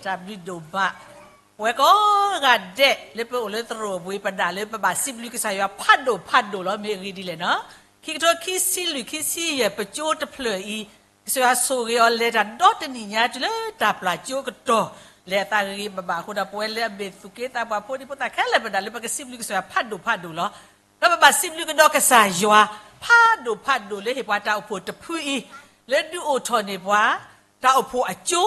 တၢ်ဘျုးဒိၣ်မး, ပဝဲကိးဂၤဒဲးလၢပအိၣ်လၢသရိာ်ပူၤ ပနာ်လၢပဘၣ်စံးဘျုးကစၢ်ယွၤဖးဒိၣ်ဖးဒိၣ်လီၤ. မ့ၢ်အဂ့ၢ်ဒ်လဲၣ်နီၤ, ခံကထိခံဆံလွံၢ်ခံဆံယဲၢ် ပကၠိတဖျၢၣ်အံၤ, ကစၢ်ယွၤဆိၣ်ဂ့ၤအီၤလဲၤတၢ်ဒီတနံၣ်ညါတုၤလၢတၢ်ပျၢ်ကၠိကတီၢ်, လဲၤအသးဂ့ၤဂ့ၤဘၣ်ဘၣ်အဃိဒီး ပဝဲလၢအမ့ၢ်သူၣ်က့သးပှၢ်ဖိဒံဖိသၣ်ခဲလၢာ် ပနာ်လၢပကစံးဘျုးကစၢ်ယွၤဖးဒိၣ်ဖးဒိၣ်လီၤ. ဒီးပဘၣ်စံးဘျုးကဒီးကစၢ်ယွၤ ဖးဒိၣ်ဖးဒိၣ်လၢဟ့ၣ်ပှၤတၢ်အိၣ်ဖှိၣ်တဖုအံၤ, လၢဒုးအိၣ်ထီၣ်န့ၢ်ပှၤ တၢ်အိၣ်ဖှိၣ်အကၠိ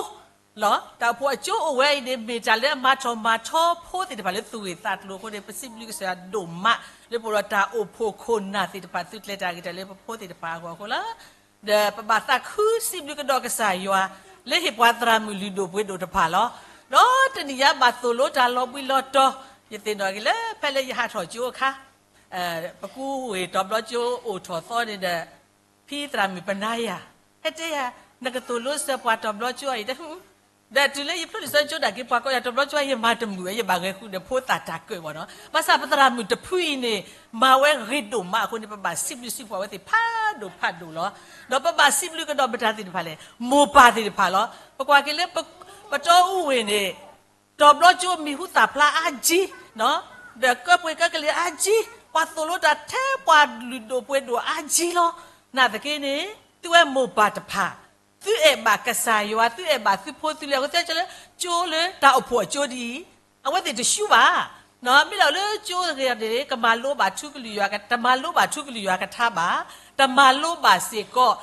လီၤ. တၢ်အိၣ်ဖှိၣ်အကၠိအိၣ်ဝဲအံၤန့ၣ် မ့ၢ်တၢ်လၢအမၤထီၣ်မၤထီဖိသ့ၣ်တဖၣ်လၢသူၣ်ဂ့ၢ်သးကျိၤအဃိန့ၣ် ပစံးဘျုးကစၢ်ယွၤဒိၣ်မး လၢပအိၣ်ဒီးတၢ်အိၣ်ဖှိၣ်ခိၣ်နၢ်သ့ၣ်တဖၣ် သုကျဲၤတၢ်ဂ့ၤတၢ်လၢပဖိသ့ၣ်တဖၣ်အဂီၢ်အဃိလီၤ. ဒီးပဘၣ်သးခုစံးဘျုးကဒီးကစၢ်ယွၤ လၢဟ့ၣ်ပှၤသရၣ်မုၣ်လုၢ်ဒိၣ်ပှ့ၤဒိၣ်တဖၣ်လီၤ. ဒီးတနံၣ်ညါဘၣ်သိၣ်လိတၢ်လီၤဘှံးလီၤတီၤ, ယသ့ၣ်နီၣ်က့ၤလၢဖဲလၢယဟးထီၣ်ကၠိအခါ ပကူဝ့ၢ်တီၤဘျီကၠိအိၣ်ထီၣ်သီန့ၣ်ဒီး ဖံသရၣ်မုၣ်ပနါယၤ ဟဲတဲယၤ နကသိၣ်လိစၢၤပှၤတီၤဘျီကၠိအံၤတဟူ, ဒီးတုၤလၢယဖျိလံာ်စီဆှံကၠိဒၣ်က့ၤ ပှၤကိးယၤတီၤဘျီကၠိအံၤ ယမၤတမုာ်ဝဲ ယဘၣ်ဂဲၤဃုာ်ဒီးဖိသၣ်တၢ်ကၢၣ်ဘၣ်နီၤ. ဘၣ်ဆၣ်ပသရၣ်မုၣ်တဖုအံၤန့ၣ် မၤဝဲဂ့ၤဒိၣ်မးအဃိန့ၣ် ပဘၣ်စံးဘျုးစံးပှၢ်ဝဲသ့ၣ်ဖးဒိၣ်ဖးဒိၣ်လီၤ. ဒီးပဘၣ်စံးဘျုးကဒီးပတၢ်သ့ၣ်တဖၣ်လဲၣ်, မိၢ်ပၢ်သ့ၣ်တဖၣ်လီၤ. ပကွၢ်က့ၤလၢ ပတီၢ်အူဝ့ၢ်န့ၣ် တီၤဘျီကၠိမံၤဟူသၣ်ဖျါအါကံ ဒီးကၢပှ့ၤကၢကလံၤအါကံ, ပှၤသိၣ်လိတၢ်ထဲပှၤလုၢ်ဒိၣ်ပှ့ၤဒိၣ်အါကံလီၤ. နာ်သက့န့ၣ် သုဝဲမိၢ်ပၢ်တဖၣ် သုအဲၣ်ဘၣ်ကစၢ်ယွၤ သုအဲၣ်ဘၣ်သုဖိသုလံၤအဃိ သ့ၣ်ညါလၢ ကၠိလၢတၢ်အိၣ်ဖှိၣ်အကၠိဒ်အံၤ အဝဲသ့ၣ်တဆူဘၣ် မ့ၢ်လီၤလၢကၠိဂ့ၤန့ၣ် ကမၤလိဘၣ်ထူကလုၢ်ယွၤ တမၤလိဘၣ်ထူကလုၢ်ယွၤကထါဘၣ်, တမၤလိဘၣ်စ့ၢ်ကီး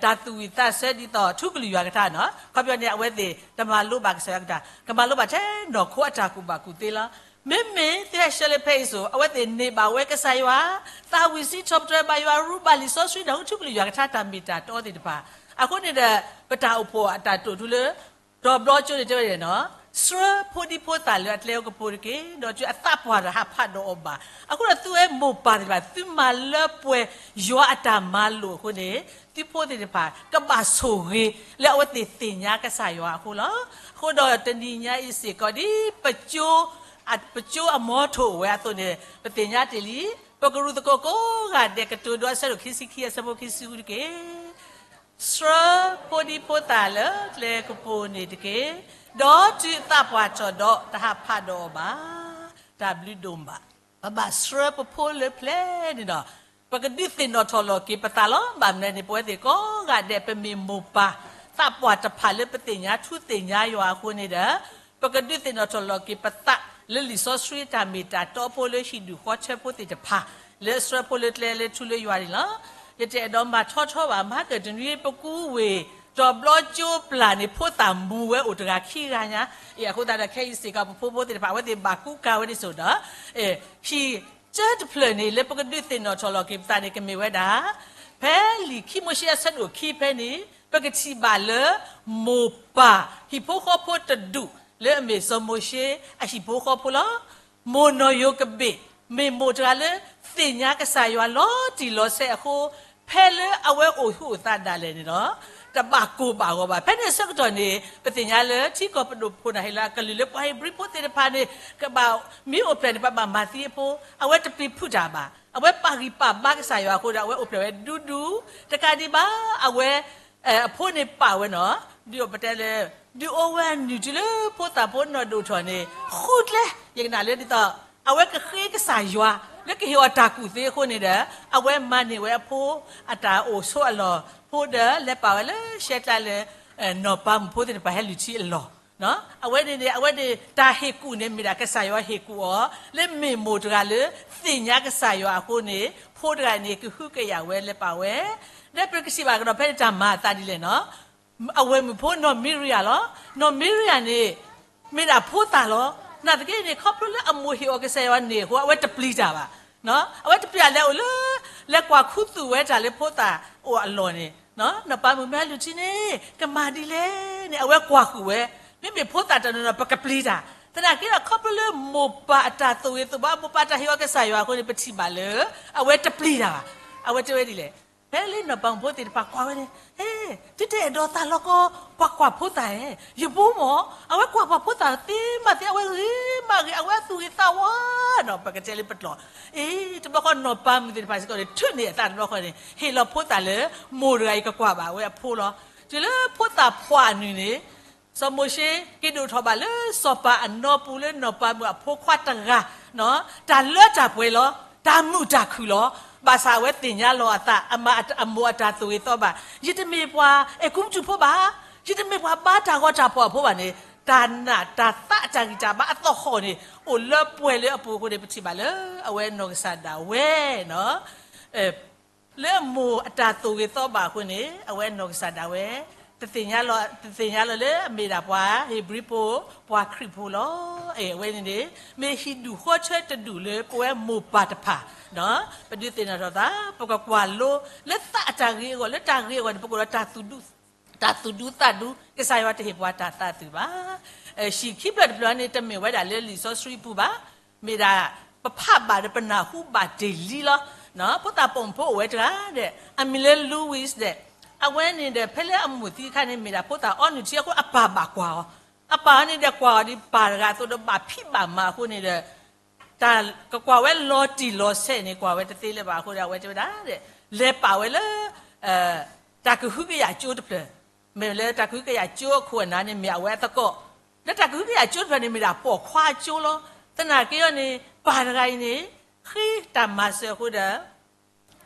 တၢ်သူၣ်ဝံၣ်သးဆၢဒ်သိးထူကလုၢ်ယွၤကထါနီၤ. ခီပညီန့ၣ် အဝဲသ့ၣ်တမၤလိဘၣ်ကစၢ်ယွၤကထါ, ကမၤလိဘၣ်ထဲနီၢ်ခိအတၢ်ကူၣ်ဘၣ်ကူၣ်သ့လီၤ. မ့မ့ၢ်သုဟဲဆှၢလၢဖဲအံၤစိၤ အဝဲသ့ၣ်န့ၢ်ဘၣ်ဝဲကစၢ်ယွၤ, သးဝံၣ်စံးထီၣ်ပတြၢၤဘၣ်ယွၤ ရူးဘၣ်လံာ်စီဆှံ ဒီးထူကလုၢ်ယွၤကထါတၢ်မ့ၢ်တၢ်တီသ့ၣ်တဖၣ်. အဃိန့ၣ်ဒီး ပတၢ်အိၣ်ဖှိၣ်အတၢ်တိာ်ထူလၢ တီၤဘျီကၠိန့ၣ်တဲဝဲဒ်လဲၣ်နီၤ, ဆှၢဖိဒံဖိသၣ်လၢအကျဲအိၣ်ကပိၤတက့ၢ်, ဒီးတုၤအသးပှၢ်တဟးဖးဒီးအီၤဘၣ်. အဃိဒီးသုဝဲမိၢ်ပၢ်သ့ၣ်တဖၣ် သုမၤလၢပှဲၤယွၤအတၢ်မၤလိာ်အဃိန့ၣ် သုဖိသ့ၣ်တဖၣ် ကဘၣ်ဆိၣ်ဂ့ၤလၢအဝဲသ့ၣ်သ့ၣ်ညါကစၢ်ယွၤအဃိလီၤ. အဃိဒီးတနံၤညါအံၤစ့ၢ်ကီးဒ် ပကၠိအမီထိၣ်ဝဲအသိးန့ၣ် ပသ့ၣ်ညါတ့ၢ်လံ, ပကရူၢ်သကိးကိးဂၤဒဲး ကတိၤဒိအဆၢဒိၣ်ခံဆံခံ အဆၢဖိခံဆံဃုတက့ၢ်. ဆှၢဖိဒံဖိသၣ်လၢကျဲကပိၤန့ၣ်တက့ၢ်, ဒီးတုၤအသးပှၢ်ထီၣ်ဒီး တဟးဖးဒီးအီၤဘၣ်. တၢ်ဘျုးဒိၣ်မး, ပဘၣ်ဆှၢပဖိလၢပျဲၢ်န့ၣ်ဒီး ပကဒုးသ့ၣ်နီၣ်ထီၣ်လီၤက့ၤပသးလီၤ. ဘၣ်မနုၤန့ၣ် ပဝဲသ့ၣ်ကိးဂၤဒဲး ပမ့ၢ်မိၢ်ပၢ်သးပှၢ်တဖၣ်လၢပသ့ၣ်ညါထူသ့ၣ်ညါယွၤအဃိန့ၣ်ဒီး ပကဒုးသ့ၣ်နီၣ်ထီၣ်လီၤက့ၤပသးလၢလံာ်စီဆှံတၢ်မ့ၢ်တၢ်တီအဖိ လၢဟံၣ်ဒူၣ်ဃီဆၢဖိသ့ၣ်တဖၣ် လၢအဆှၢဖိလၢကျဲလၢထူလၢယွၤန့ၣ်လီၤ. ယတအဲၣ်ဒိးမၤထီထီဘၣ် မၤကတနွံ ပကူဝ့ၢ် တီၤဘျီကၠိပျၢ်န့ၣ် ဖိသၣ်မူၤဝဲအိၣ်တဂၤခံဂၤညါ, အဃိသတးဒီးခဲအံၤစ့ၢ်ကီး ပဖိဖိသ့ၣ်တဖၣ် အဝဲသ့ၣ်ဘၣ်ကူကၤဝဲဒ်သိးဒီး ဟံၣ်ကၢတဖျၢၣ်န့ၣ် လၢပကဒုးသ့ၣ်နီၣ်ထီၣ်လီၤက့ၤပသးန့ၣ် ကမ့ၢ်ဝဲဒၣ် ဖဲလံာ်ခံမိၤၡ့အဆၢဒိၣ်ခံဖဲန့ၣ် ပကထံၣ်ဘၣ်လၢ မိၢ်ပၢ်ဟံၣ်ဖိဃီဖိတဒူၣ် လၢအမ့ၢ်စီၤမိၤၡ့အဟံၣ်ဖိဃီဖိလီၤ. မိၢ်နီၢ်ယိၤကဘ့ၣ် မ့ၢ်မိၢ်တဂၤလၢသ့ၣ်ညါကစၢ်ယွၤလီၤတံၢ်လီၤဆဲးအဃိ ဖဲလၢအဝဲအိၣ်ဟုၣ်အိၣ်သးဒၣ်လဲာ်န့ၣ်ဒီး တဘၣ်ကိၢ်ဘၣ်ဂီၤဘၣ်. ဖဲန့ၣ်အဆၢကတီၢ်န့ၣ် ပသ့ၣ်ညါလၢထံကီၢ်ပဒိၣ်ဖိန့ၣ် ဟ့ၣ်လီၤအကလုၢ်လၢပှၤဧ့ၤဘြံၤဖိသ့ၣ်တဖၣ်န့ၣ် ကဘၣ်မ့ၢ်အိၣ်ဖျဲၣ်န့ၣ် ပဘၣ်မၤသံအဖိ, အဝဲတပျံၤဖုးတၢ်ဘၣ်. အဝဲပာ်ဂံၢ်ပာ်ဘါကစၢ်ယွၤအဃိဒီး အဝဲအိၣ်ဖျဲၣ်ဝဲဒူဒူ, တကးဒံးဘၣ် အဝဲ အဖိန့ၣ်ပာ်ဝဲနီၤ, ဒုးအိၣ်ပတဲလၢ ဒုးအိၣ်ဝဲအနုၢ်တုၤလၢဖိသၣ်ဖိနီၢ်ဒိၣ်ထီၣ်န့ၣ် ဃုကျဲ, ယကနၣ်လၢဒ်သိး အဝဲကဃ့ကစၢ်ယွၤ လၢကဟ့ၣ်အီၤတၢ်ကူၣ်သ့အဃိန့ၣ်ဒီး အဝဲမၤန့ၢ်ဝဲအဖိ အတၢ်အိၣ်ဆိးအလီၢ်ဖိဒီး လဲၤပာ်ဝဲလၢရှဲကျါလၢ နီၢ်ပၤမုၣ်ဖိသ့ၣ်တဖၣ်ဟဲလုၢ်ထံအလီၢ် အဝဲန့ၣ်န့ၣ် အဝဲန့ၣ် တၢ်ဟ့ၣ်ကူၣ်န့ၣ် မ့ၢ်ဒၣ်ကစၢ်ယွၤဟ့ၣ်ကူၣ်အီၤ လၢမ့ၢ်မိၢ်တဂၤလၢသ့ၣ်ညါကစၢ်ယွၤအဃိန့ၣ် ဖိတဂၤန့ၣ် ကဟုကယာ်ဝဲလဲၤပာ်ဝဲ, ဒီးပကထံၣ်ဘၣ်ကဒီးဖဲန့ၣ်တၢ်မၤအသးဒ်လဲၣ်နီၤ, အဝဲမုၣ်ဖိနီၢ်မံရယၤလီၤ. နီၢ်မံရယၤန့ၣ် မ့ၢ်ဒၣ်ဖိသၣ်လီၤ. နာ်သက့န့ၣ် ခီဖျိလၢအမိၢ်ဟ့ၣ်အီၤကစၢ်ယွၤန့ၣ်အဃိ အဝဲတပျံၤတၢ်ဘၣ်. အဝဲတပျံၤလဲၤအိၣ်လၢ လဲၤကွၢ်ခူသူၣ်ဝဲတၢ်လၢဖိသၣ်အိၣ်အလီၢ်န့ၣ် နီၢ်ပၤမုၣ်မ့ၢ်ဟဲလုၢ်ထံန့ၣ် ကမၤဒ်လဲၣ်န့ၣ် အဝဲကွၢ်ဃုာ်ဝဲ, မ့မ့ၢ်ဖိသၣ်တနီၤနီၤ ပကပျံၤတၢ်, သနာ်က့ဒီး ခီဖျိလၢမိၢ်ပၢ်အတၢ်သိၣ်ဂ့ၤသိၣ်ဘၣ် မိၢ်ပၢ်တၢ်ဟ့ၣ်အီၤကစၢ်ယွၤအဃိန့ၣ် ပထံၣ်ဘၣ်လၢ အဝဲတပျံၤတၢ်ဘၣ်. အဝဲတဲဝဲဒ်လဲၣ်, ဖဲလၢနီၢ်ပၤမုၣ်ဖိသ့ၣ်တဖၣ်ကွၢ်ဝဲန့ၣ်, ဟဲ, သုတအဲၣ်ဒိးသးလီကီ ပှၤကွၢ်ဖိသၣ်ဧၢ, ယဖိမ့ၢ် အဝဲကွၢ်ပှၤဖိသၣ်သ့မးသ့ အဝဲဂ့ၤမးဂ့ၤ အဝဲအသူၣ်ဂ့ၤသးဝါနီၤ ပကတဲလၢပကျိာ်, အ့ တဘျီဃီနီၢ်ပၤမုၣ်သ့ၣ်တဖၣ်စ့ၢ်ကီးန့ၣ် ထုးန့ၢ်အသးတဘျီဃီန့ၣ် ဟ့ၣ်လီၤဖိသၣ်လၢ မိၢ်တဂၤအံၤကကွၢ်ဘၣ်ဝဲအဖိလီၤ. တုၤလၢဖိသၣ်ဖှီၣ်အနုၢ်န့ၣ် စီၤမိၤၡ့က့ၤဒိၣ်ထီၣ်ဘၣ်လၢစီၤပၤအနီပူၤလၢနီၢ်ပၤမုၣ်အဖိခွါတဂၤ, တၢ်လၢတၢ်ပှဲၤလီၤ, တၢ်မုာ်တၢ်ခုၣ်လီၤ. ဘၣ်ဆၣ်အဝဲသ့ၣ်ညါလီၤအသး အမၤအမိၢ်အတၢ်သိၣ်ဂ့ၤသီဘၣ်, ယတမ့ၢ်ပှၤအဲၤကူပတူးဖိဘၣ်, ယတမ့ၢ်ပှၤဘါတၢ်ဂီၤတၢ်ဖီၣ်အဖိဘၣ်န့ၣ်, တၢ်နာ်တၢ်သးအတၢ်ဂံၢ်တၢ်ဘါအသဟီၣ်န့ၣ် အိၣ်လၢပှဲၤလၢအပူၤအဃိန့ၣ် ပထံၣ်ဘၣ်လၢအဝဲနီၢ်ကစၢ်ဒၣ်ဝဲ လၢအမိၢ်အတၢ်သိၣ်ဂ့ၤသီဘၣ်အဃိန့ၣ် အဝဲနီၢ်ကစၢ်ဒၣ်ဝဲ တသ့ၣ်ညါလီၤ, တသ့ၣ်ညါလီၤလၢအမ့ၢ်ဒၣ်ပှၤဧ့ၤဘြံၤဖိ, ပှၤခရံာ်ဖိလီၤ. အဝဲန့ၣ်န့ၣ် မ့ၢ်ဟံၣ်ဒူၣ်ဃီထၢတဒူၣ်လၢပဝဲမိၢ်ပၢ်တဖၣ်, ပဒုးသ့ၣ်နီၣ်ထီၣ်သး ပကကွၢ်လိလၢသးအတၢ်ဂ့ၤအဂီၢ်, လၢတၢ်ဂ့ၤအဂီၢ်န့ၣ် ပကအိၣ်ဒီး တၢ်သူၣ်ဒူသးဒူ, ကစၢ်ယွၤတဟ့ၣ်ပှၤတၢ်သးသုးဘၣ်. ဟံၣ်ခံဖျၢၣ်တဖျၢၣ်န့ၣ် တမ့ၢ်ဝဲဒၣ်လၢလံာ်စီဆှံပူၤဘၣ်. မ့ၢ်ဒၣ် ပဖးဘၣ်ဒီးပနၢ်ဟူဘၣ်တ့ၢ်လံလီၤ. ဖိသၣ်ပိာ်မုၣ်ဖိအိၣ်ဝဲတဂၤဒီး အမံၤလၢ Louis ဒီး အဝဲန့ၣ်ဒီး ဖဲလၢအမိၢ်သံအခါန့ၣ် မ့ၢ်ဒၣ်ဖိသၣ်အီနုၢ်ထံအဃိ အပၢ်ဘၣ်ကွၢ်အီၤ, အပၢ်န့ၣ်ဒီးကွၢ်အီၤဒ်ပၢ်တဂၤအသိးဒီး ဘၣ်ဖံးဘၣ်မၤအဃိန့ၣ်ဒီး တၢ်ကကွၢ်ဝဲလီၤတံၢ်လီၤဆဲးန့ၣ် ကွၢ်ဝဲတသ့လၢၤဘၣ်အဃိဒီး အဝဲတဲဝဲဒၣ်ဒီး လဲၤပာ်ဝဲလၢ တၢ်ကဟုကယာ်ကၠိတဖျၢၣ်, မ့ၢ်လၢတၢ်ကဟုကယာ်ကၠိအခိၣ်အနၢ်န့ၣ် မ့ၢ်အဝဲအသကိး, လၢတၢ်ကဟုကယာ်ကၠိတဖျၢၣ်န့ၣ် မ့ၢ်ဒၣ်ပိာ်ခွါကၠိလီၤ. သနာ်က့အီၤန့ၣ် ပၢ်တဂၤအံၤန့ၣ် ဃ့တၢ်မၤစၢၤအဃိဒီး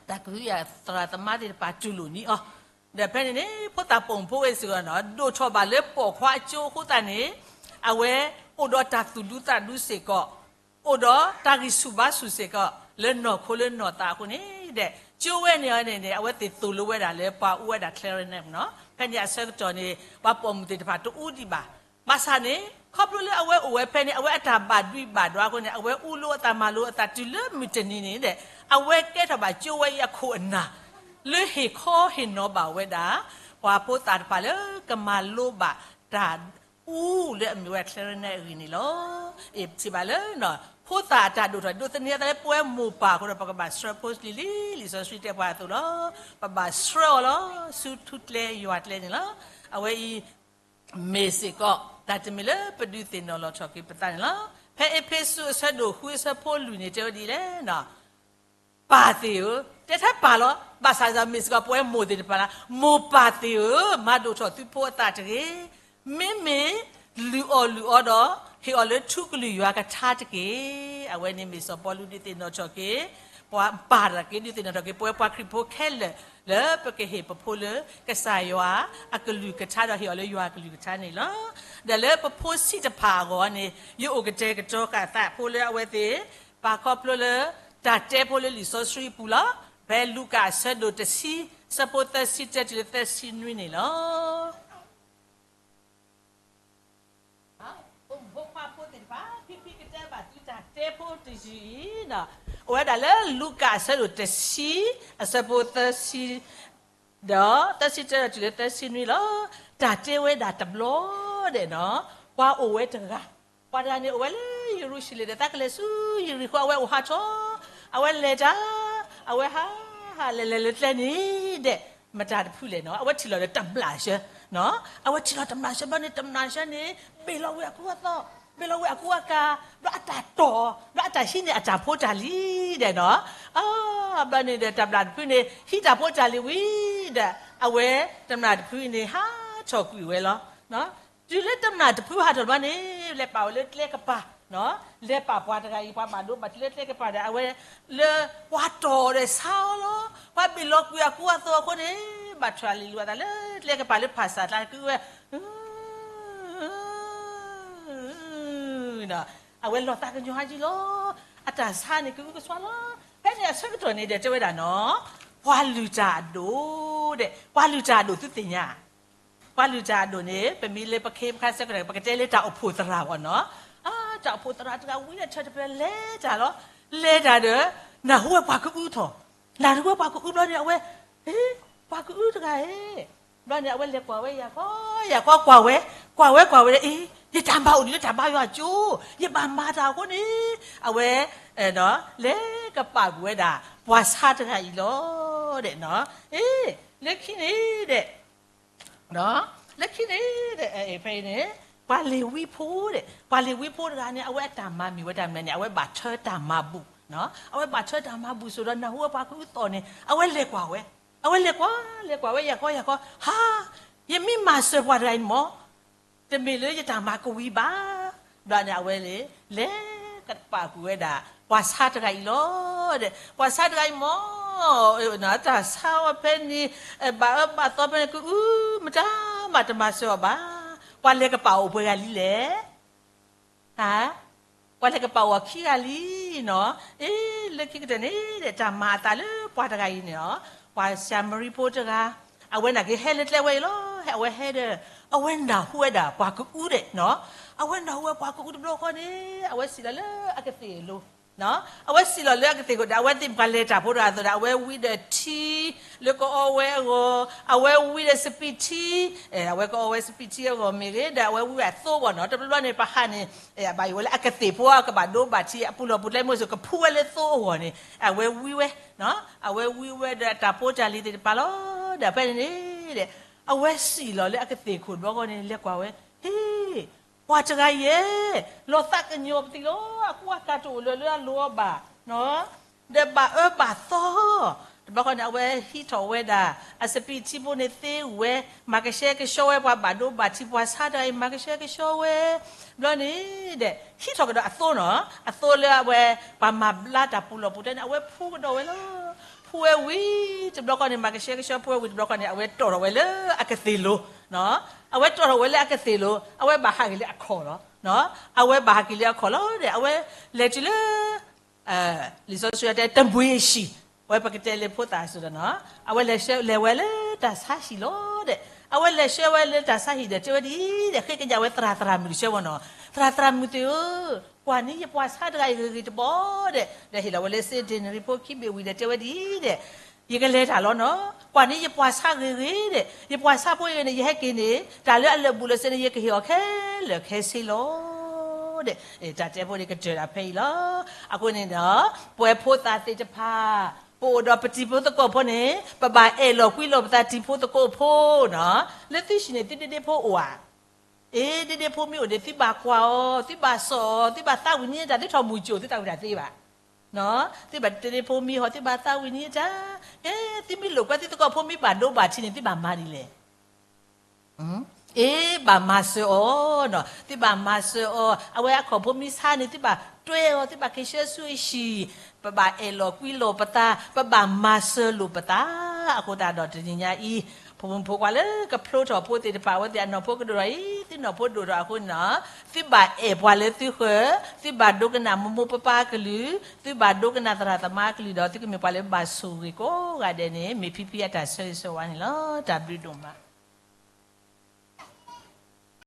တၢ်ကဟုကယာ်သရၣ်သမါသ့ၣ်တဖၣ်တူၢ်လိာ်န့ၢ်အီၤ, ဒီးဖဲန့ၣ်န့ၣ် ဖိသၣ်ပိာ်မုၣ်ဖိဝဲစ့ၢ်ကီးန့ၣ် ဒိၣ်ထီၣ်ဘၣ်လၢပိာ်ခွါကၠိအဃိသတးန့ၣ် အဝဲအိၣ်ဒီးတၢ်သူၣ်ဒူသးဒူစ့ၢ်ကီး, အိၣ်ဒီးတၢ်ဂံၢ်ဆူၣ်ဘါဆူၣ်စ့ၢ်ကီး လၢနီၢ်ခိလၢနီၢ်သးအဃိန့ၣ်ဒီး ကၠိဝဲန့ၣ်အီၤန့ၣ်န့ၣ် အဝဲသ့ၣ်သိၣ်လိဝဲဒၣ်လၢပှၤအူဝဲဒၣ် clarinet န့ၣ်, ဖဲန့ၣ်အဆၢကတီၢ်န့ၣ် ပှၤပိာ်မုၣ်သ့ၣ်တဖၣ်တအူဒံးဘၣ်. ဘၣ်ဆၣ်န့ၣ် ခီဖျိလၢအဝဲအိၣ်ဝဲဖဲန့ၣ် အဝဲအတၢ်ဘၣ်ဒွံးဘၣ်ဒွါအဃိန့ၣ် အဝဲအူလိအသးမၤလိအသးတုၤလၢမုၢ်တနံၤန့ၣ်ဒီး အဝဲကဲထီၣ်ဘၣ်ကၠိဝဲအံၤအခိၣ်အနၢ် လၢဟ့ၣ်ခီဟ့ၣ်နီၤဘၣ်ဝဲဒၣ် ပှၤဖိသၣ်တဖၣ်လၢကမၤလိဘၣ်တၢ်အူလၢအမ့ၢ်ဝဲ clarinet အဂ့ၢ်န့ၣ်လီၤ. အ့ၣ် ပထံၣ်ဘၣ်လၢ ဖိသၣ်အတၢ်ဒိၣ်ထီၣ် ဒိးသန့ၤအသးလၢပဝဲမိၢ်ပၢ်အဃိဒီး ပကဘၣ်ဆှၢဖိလံၤလံၤ လံာ်စီဆှံတဲပှၤအသိးလီၤ. ပဘၣ်ဆှၢအီၤလီၤ ဆူထူကျဲယွၤကျဲန့ၣ်လီၤ. အဝဲအံၤ မ့ၢ်စ့ၢ်ကီး တၢ်တမံၤလၢပဒုးသ့ၣ်နီၣ်လီၤထီၣ်က့ၤပသးန့ၣ်လီၤ. ဖဲအ့းဖ့းစူးအဆၢဒိၣ်ဃုအဆၢဖိလွံၢ်န့ၣ် တဲဝဲဒ်လဲၣ်န့ၣ် ပၢ်သ့ၣ်ဧၢ, တဲထဲပၢ်လီၤ, ဘၣ်ဆၣ်ဒီးမ့ၢ်စ့ၢ်ကီးပဝဲမိၢ်သ့ၣ်တဖၣ်လၢ မိၢ်ပၢ်သ့ၣ်ဧၢ, မၤဒိၣ်ထီၣ်သုဖိအသးတဂ့ၤ. မ့မ့ၢ်လုၢ်အီၣ်လုၢ်အီဒီး ဟ့ၣ်အီၤလၢထူကလုၢ်ယွၤကထါတက့ၢ်. အဝဲန့ၣ်မ့ၢ်စီၤပီလူးဒုးသ့ၣ်နီၣ်ထီၣ်က့ၤ ပှၤပၢ်တဂၤက့ၤ ဒုးသ့ၣ်နီၣ်ထီၣ်က့ၤ ပဝဲပှၤခရံာ်ဖိခဲလၢာ် လၢပကဟ့ၣ်ပဖိလၢ ကစၢ်ယွၤအကလုၢ်ကထါဒီးဟ့ၣ်အီၤလၢယွၤအကလုၢ်ကထါန့ၣ်လီၤ. ဒီးလၢပဖိဆံးတဖၣ်အဂီၢ်န့ၣ် ယအိၣ်ကတဲာ်ကတီၤဃာ်သးဖိလၢအဝဲသ့ၣ် ပာ်ခီဖျိလၢ တၢ်တဲဖိလၢလံာ်စီဆှံအပူၤလီၤ. ဖဲလူၤကၣ်အဆၢဒိၣ်တဆံ ဆၢဖိသၢဆံတၢတုၤလၢသၢဆံနွံန့ၣ်လီၤ. ဖိမုၣ်ဖိခွါဖိသ့ၣ်တဖၣ် ဖံဖံကတဲဘၣ်သုတၢ်တဲဖိတယုၢ်အံၤ အိၣ်ဝဲဒၣ်လၢလူၤကၣ်အဆၢဒိၣ်တဆံ အဆၢဖိသၢဆံ ဒီးသၢဆံတၢတုၤလၢသၢဆံနွံလီၤ. တၢ်တဲဝဲဒၣ်တဘျီဒဲးန့ၣ် ပှၤအိၣ်ဝဲတဂၤ, ပှၤတဂၤန့ၣ် အိၣ်ဝဲလၢယရူၤၡလ့ၣ်ဒီး သးကလဲၤဆူယရံၣ်ဃိ အဝဲအိၣ်ဟးထီၣ်, အဝဲလဲၤတၢ်, အဝဲဟးဟးလဲၤလဲၤလၢကျဲန့ၣ်ဒီး မတၤတဖုလဲၣ်န့ၣ် အဝဲထံၣ်လီၤဒီးတမျၢ်ဆှၢ, အဝဲထံၣ်လီၤတမျၢ်ဆှၢဘျီန့ၣ် တမျၢ်ဆှၢန့ၣ် ဘ့ၣ်လီၤဝဲအကူအသီ, ဘ့ၣ်လီၤဝဲအကူအကၤ, ဘျီအတၢ်တီၢ်, ဘျီအတၢ်ဟံးန့ၢ်အတၢ်ဖိတၢ်လံၤဒဲးန့ၣ် ဘျီန့ၣ်ဒီးတမျၢ်တဖုန့ၣ် ဟံးတၢ်ဖိတၢ်လံၤဝံၤဒီး အဝဲတမျၢ်တဖုန့ၣ် ဟးထီၣ်ကွံာ်ဝဲလီၤ. တုၤလၢတမျၢ်တဖုဟးထီၣ်ဘျီန့ၣ် လဲၤပာ်ဝဲလၢကျဲကပၤ, လဲၤပာ်ပှၤတဂၤအံၤ ပှၤဘၣ်ဒိဘၣ်ထံးလၢကျဲကပၤဒီး အဝဲလၢပှၤတီၢ်ဒီးဆါအီၤလီၤ. ပှၤဘ့ၣ်လီၤကွံာ်အကူအသိးအဃိန့ၣ် ဘၣ်ထွဲလံၤလီၤအသးလၢကျဲကပၤလၢဖၣ်စၢ်ကျါကုဝဲ အဝဲလီၤသးကညီၤဟးယံၤလီၤ. အတၢ်ဆါန့ၣ်ကအုကစွါလီၤ. ဖဲန့ၣ်အဆၢကတီၢ်န့ၣ်ဒီးတဲဝဲဒၣ်န့ၣ် ပှၤလုၢ်တၢ်အဒိၣ်ဒီး ပှၤလုၢ်တၢ်အဒိၣ်သုသ့ၣ်ညါ ပှၤလုၢ်တၢ်အဒိၣ်န့ၣ် ပမ့ၢ်လၢပခ့ပခါဆၢကတီၢ် ပကတဲလၢတၢ်အိၣ်ဖှိၣ်သရၣ်ဘၣ်န့ၣ်, တၢ်အိၣ်ဖှိၣ်သရၣ်တဂၤဝံၤဒီးထၢၣ်တဖျၢၣ်လဲၤတၢ်လီၤ. လဲၤတၢ်ဒီး နၢ်ဟူဝဲပှၤကအုထီၣ်, နၢ်ဟူဝဲပှၤကအုဘျီန့ၣ် အဝဲ, ပှၤကအုတဂၤဧၢ, ဘျီန့ၣ် အဝဲလဲၤကွၢ်ဝဲယၤခီ, ယၤခီကွၢ်ဝဲ, ကွၢ်ဝဲကွၢ်ဝဲဒီး အ့ ယတၢ်ဘါအိၣ်ဒံးလၢတၢ်ဘါယွၤအကၠိ, ယဘၣ်မၤတၢ်အဃိန့ၣ် အဝဲ လဲၤကပာ်ကွံာ်ဝဲဒၣ် ပှၤဆါတဂၤအံၤလီၤ. အ့ လၢခံန့ၣ်ဒီး လၢခံန့ၣ်ဒီး ဖဲအံၤန့ၣ် ပှၤလ့ၤဝံဖိဒီး ပှၤလ့ၤဝံဖိတဂၤန့ၣ် အဝဲအတၢ်မၤမ့ၢ်ဝဲတၢ်မနုၤန့ၣ် အဝဲဘၣ်ထၢတၢ်မၤဘူၣ်, အဝဲဘၣ်ထၢတၢ်မၤဘူၣ်ဆိဒီး နၢ်ဟူဝဲပှၤကအုသီၣ်န့ၣ် အဝဲလဲၤကွၢ်ဝဲ, အဝဲလဲၤကွၢ် လဲၤကွၢ်ဝဲ ယၤခီယၤခီ, ဟါ, ယမ့ၢ်မၤစၢၤပှၤတဂၤအံၤန့ၣ်မ့ၢ် တမ့ၢ်လၢယတၢ်မၤကဝံၤဘၣ်. ဘျီန့ၣ်အဝဲလဲၤ လဲၤကပာ်ကွံာ်ဝဲဒၣ် ပှၤဆါတဂၤအံၤလီၤ. ဒီးပှၤဆါတဂၤအံၤမ့ၢ် တၢ်ဆါအီၤဖဲန့ၣ် ဘၣ်အၢဘၣ်သီဖဲန့ၣ် ကအုမတၤမး တမၤစၢၤအီၤဘၣ်. ပှၤလဲၤကပာ်အီၤပှဲၤဂၤလံလဲၣ်. ဟါ, ပှၤလဲၤကပာ်အီၤခံဂၤလံနီၤ. အ့ လၢခံကတၢၢ်န့ၣ်ဒီး တၢ်မၤအသးလၢပှၤတဂၤအံၤန့ၣ်လီၤ. ပှၤၡၤမရံဖိတဂၤ, အဝဲနာ်က့ဟဲလၢကျဲဝဲအံၤလီၤ. အဝဲဟဲဒီး အဝဲနၢ်ဟူဝဲဒၣ်ပှၤကအုဒီးနီၤ. အဝဲနၢ်ဟူဝဲပှၤကအုတဘျီဃီန့ၣ် အဝဲစံၣ်လီၤလၢအကသ့ၣ်အလိၤ အဝဲစံၣ်လီၤလၢအကသ့ၣ်ခိၣ်ဒီး အဝဲသ့ၣ်ပှၤလဲၤတၢ်ဖိတဂၤအသိးဒီး အဝဲဝံဒီးထံ လၢကအီဝဲအဂီၢ်, အဝဲဝံဒီးစပံးထံ, အဝဲကအီဝဲစပံးထံအဂီၢ်မ့ၢ်ဂ့ၤ, ဒီးအဝဲဝံဝဲအသိဘၣ်နီၤ. တဘျီဘျီန့ၣ် ပဟးန့ၣ် ဘၣ်ယိၣ်ဝဲလၢအကသ့ၣ်ဖိ ကဘၣ်ဒိဘၣ်ထံ အပူၤလီၢ်ပူၤကျဲမုၢ်စိၤ ကဖူဝဲလၢသိအဂီၢ်န့ၣ် အဝဲဝံဝဲ, အဝဲဝံဝဲဒီးတၢ်ဖိတၢ်လံၤသ့ၣ်တဖၣ်လီၤ. ဒီးဖဲန့ၣ်န့ၣ်ဒီး အဝဲစံၣ်လီၤလၢအကသ့ၣ်ခိၣ်တဘျီဃီန့ၣ် လဲၤကွၢ်ဝဲ, ဟ့ၣ် ပှၤတဂၤအံၤ လီၤသးကညီၤပသံလီၤ. အကူအကၤတအိၣ်လၢၤလၢအလိၤအီၤဘၣ်, ဒီးဘၣ်အၢဘၣ်သီ, တဘျီဃီန့ၣ် အဝဲဟံးထီၣ်ဝဲဒၣ် အစပံးထံဖိန့ၣ်သ့ဝဲ, မၤကဆှဲကဆှီဝဲပှၤဘၣ်ဒိဘၣ်ထံ ပှၤဆါတဂၤအံၤ မၤကဆှဲကဆှီဝဲ, ဘျီန့ၣ်ဒီး ဟံးထီၣ်ကဒီးအသိနီၤ, အသိလၢအဝဲ ပှၤမၤဘျါတၢ်ပူၤလီၢ်ပူၤကျဲန့ၣ် အဝဲဖူကဒီးဝဲလီၤ. ဖူဝဲဝံၤတဘျီဃီန့ၣ် မၤကဆှဲကဆှီဖူဝဲဝံၤတဘျီဃီန့ၣ် အဝဲတီၣ်ထီၣ်ဝဲလၢအကသ့ၣ်လိၤ, အဝဲတီၣ်ထီၣ်ဝဲလၢအကသ့ၣ်လိၤ အဝဲဘၣ်ဟးက့ၤလၢအခီၣ်လီၤ. အဝဲဘၣ်ဟးက့ၤလၢအခီၣ်လီၤဒီး အဝဲလဲၤတုၤလၢ လံာ်စီဆှံတဲတမှ့ၢ်အဟံၣ်, အဝဲပကတဲလၢဖိသၣ်အသိးဒီးနီၤ, အဝဲလဲၤဆှၢလဲၤဝဲလၢတၢ်ဆါဟံၣ်လီၤဒီး အဝဲလဲၤဆှၢဝဲလၢတၢ်ဆါဟံၣ်ဒီးတဲဝဲဒ်အံၤဒီး ဃ့ကညးဝဲသရၣ်သရၣ်မုၣ်တဆၢဝဲနီၤ, သရၣ်သရၣ်မုၣ်သ့ၣ်ဧၢ, ကွၢ်န့ၢ်ယပှၤဆါတဂၤအံၤဂ့ၤဂ့ၤတဘီဒီး ဒီးဟ့ၣ်လီၤဝဲလၢစ့ဒ့ၣ်နရံဖိခံဘ့ၣ်ဝံၤဒီးတဲဝဲဒ်အံၤဒီး ယကလဲၤတၢ်လီၤနီၤ, ကွၢ်န့ၢ်ယပှၤဆါဂ့ၤဂ့ၤဒီး ယပှၤဆါဖိအံၤန့ၣ် ယဟဲက့ၤန့ၣ် တၢ်လၢအလၢာ်ဘူၣ်လၢာ်စ့န့ၣ် ယကဟ့ၣ်အီၤခဲလၢာ်ခဲဆ့လီၤ. ဒီး တၢ်တဲဖိန့ၣ်ကတၢၢ်ဒၣ်ဖဲအံၤလီၤ. အဃိန့ၣ်ဒီး ပဝဲဖိသၣ်သ့ၣ်တဖၣ် ပအိၣ်ဒီးပတံၤဖိသကိးဖိန့ၣ် ပဘၣ်အဲၣ်လီၤကွံလိာ်ပသးတံၤဖိသကိးဖိနီၤ, လၢသုဟံၣ်န့ၣ် သုဒ့ဒ့ဖိအိၣ်ဧါ. အ့ ဒ့ဒ့ဖိမ့ၢ်အိၣ်ဒီး သုဘၣ်ကွၢ်အီၤ, သုဘၣ်စိာ်အီၤ, သုဘၣ်သးဝံၣ်န့ၢ်တၢ်, သုထီၣ်မုၢ်ကၠိၣ် သုတၢ်ဝံၣ်တၢ်သ့ဘၣ်. သုဘၣ်ဒ့ဒ့ဖိမ့ၢ်ဟီ သုဘၣ်သးဝံၣ်န့ၢ်တၢ်, ကဲ သုမ့ၢ်လိာ်ကွဲသုသကိးဖိမ့ၢ်ဘၣ်ဒိဘၣ်ထံးန့ၣ် သုဘၣ်မၤဒ်လဲၣ်. အ့ ဘၣ်မၤစၢၤအီၤနီၤ, သုဘၣ်မၤစၢၤအီၤ, အဝဲအခီၣ်ဖိမ့ၢ်ဆါန့ၣ် သုဘၣ်တွဲအီၤ, သုဘၣ်က့ၤဆှၢဆူအဟံၣ်, ပဘၣ်အဲၣ်လီၤကွံလိာ်ပသး, ပဘၣ်မၤစၢၤလိာ်ပသး, အဃိသတးဒီးတနံၤညါအံၤ ဖိမုၣ်ဖိခွါလၢကဖျိထီၣ်ဖိသ့ၣ်တဖၣ် အဝဲသ့ၣ်အနီၢ်ဖိကဒိၣ်ထီၣ်အံၤ သုနီၢ်ဖိဒိၣ်ထီၣ်အဃိန့ၣ်နီၤ, သုဘၣ်အဲၣ်ပှၤလၢသုဃၢၤ, သုဘၣ်ဒိကနၣ်မိၢ်မိၢ်ပၢ်ပၢ်အကလုၢ်, သုဘၣ်ဒိကနၣ်သရၣ်သမါအကလုၢ်ဒီး သုကမ့ၢ်ပှၤလၢဘၣ်ဆိၣ်ဂ့ၤကိးဂၤဒဲးန့ၣ် မ့ၢ်ဖံဖံအတၢ်ဆၢဂ့ၤဆၢဝါန့ၣ်လီၤ. တၢ်ဘျုးဒိၣ်မး.